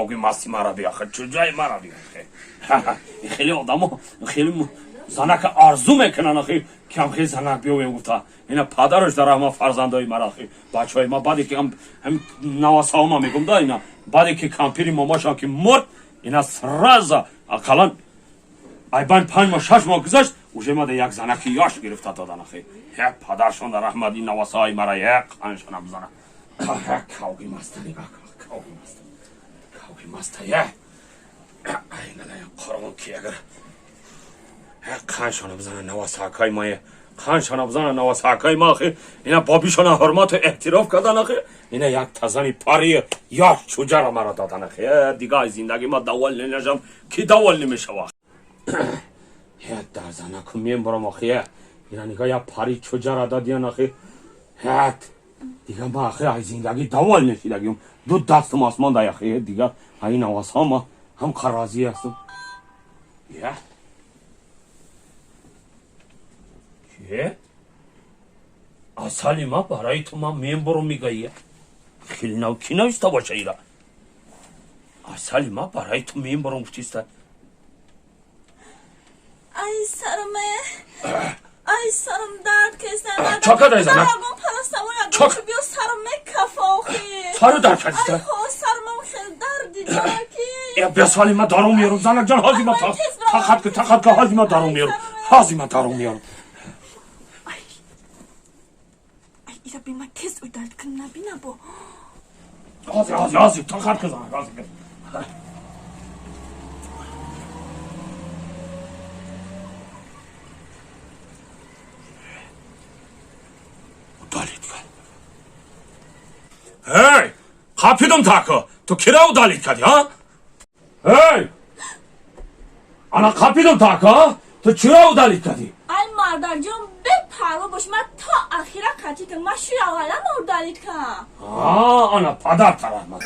Кавги масти мара биахе, чуҷаи мара биахе. Хеле одамо хеле занака арзу мекунанд, ахи, кам хел занак биёвем гуфта. Ина падараш дар ҳама фарзандои мара, ахи, бачаҳои ма, баъде ки ҳам навасаома мегум да, ина баъде ки кампири момашам ки мурд, ина сразу ақаллан айбайн 5 моҳ, 6 моҳ гузашт, уже мада як занаки ёш гирифта додан, ахи. Як падаршон дар раҳмат, ин навасаҳои мара як қаншона бизана. Кавги маста, нигоҳ, кавги маста, кавги маста, я қорғон ки агар қаншона бизана навасакай мая, қаншона бизана навасакай ма, ахи. Ина бобишона ҳурмату эҳтироф кардан, ахи, ина як тазани пари ёш чуҷара мара додан, ахи. Дига аз зиндаги ма давол ненашам, ки давол намешава. Дар занаку мембурам, ахи. Ина нига, як пари чуҷара дадиян, ахи. Дига ма, ахи, аз зиндагӣ давол нешидагим, ду дастам осмон дай, ахи. Дига ай навасҳо ҳам қаразӣ ҳастам. Я ке асали ма барои ту ман мембурам, мегаия. Хеле нав ки нависта боша ира? Асали ма барои ту мембурам гуфтиста. Ай, сарме, ай, сарам дард кеста. Чо кадай, занак? Ягон парастамол, ягон биё, сарам мекафа, охи. Сару дард кардиста? Ай, хо, сармам хел дарди дора ки. Э, бисоли ма дару меёрам, занак ҷон, ҳози ма тақат ку, тақат ку, ҳози ма дару меёрам, ҳози ма дару меёрам. Ай, ира би, ма тез удалить кун, набина бо. Ҳози, ҳози, ҳози, тақат ку, занак, ҳози. Удалить кард. Эй, қапидум тако, ту кира удалить кардӣ, ҳа? Эй, ана қапидум тако, ту чира удалить кардӣ? Ай, мардарҷон, бепарво бош, ма то ахира қатӣ кун, ма шуи аввалан удалить кам. Ана падар тараҳмат.